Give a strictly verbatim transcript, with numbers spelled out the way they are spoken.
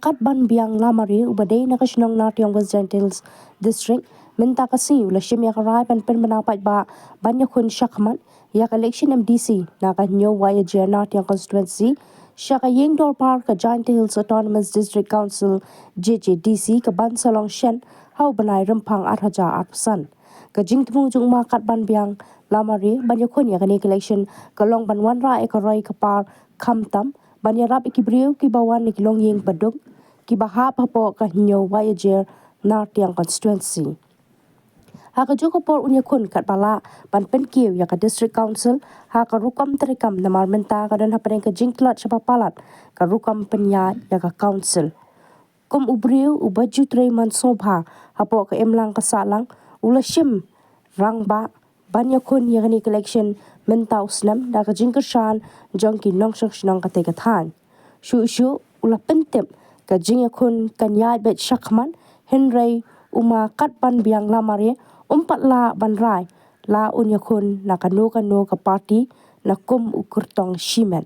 Katbanbiang Lamare uba dei na ka shnong Nartiang West Jaintia Hills District mynta ka sngi u la shim ïa ka rai ban pynbna paidbah ban ïakhun shakhmat ïa ka election M D C na ka Hynñiewwahïajer Nartiang Constituency sha ka ïing dorbar ka Jaintia Hills Autonomous District Council, J H A D C, ka ban sa long shen ha u bnai Rymphang arhajar arphew san. Ka jingthmu jong u Ma Katbanbiang Lamare ban ïakhun ïa kane ka election ka long ban wanrah ïa ka roi ka par, khamtam ban ïarap ïa ki briew kiba wan na ki longïing baduk kiba hap hapoh ka Hynñiewwahïajer Nartiang Constituency. Ha kajuh ka por un ïakhun katba lah ban pynkiew ïa ka District Council ha ka rukom treikam, namar mynta ka don hapdeng ka jingtlot shaba palat ka rukom pynïaid ïa ka Council. Kum u briew uba ju trei man sngewbha hapoh ka imlang ka sahlang, u la shim rangbah ban ïakhun ïa kane ka election mynta u snem da ka jingkyrshan jong ki nongshong shnong katei ka thaiñ. Shuh shuh u la pyntip ka jingïakhun kan ïaid beit shakhmat, hynrei u Ma Katbanbiang Lamare um pat lah ban rai la un ïakhun na kano kano ka party na kum u kyrtong shimet.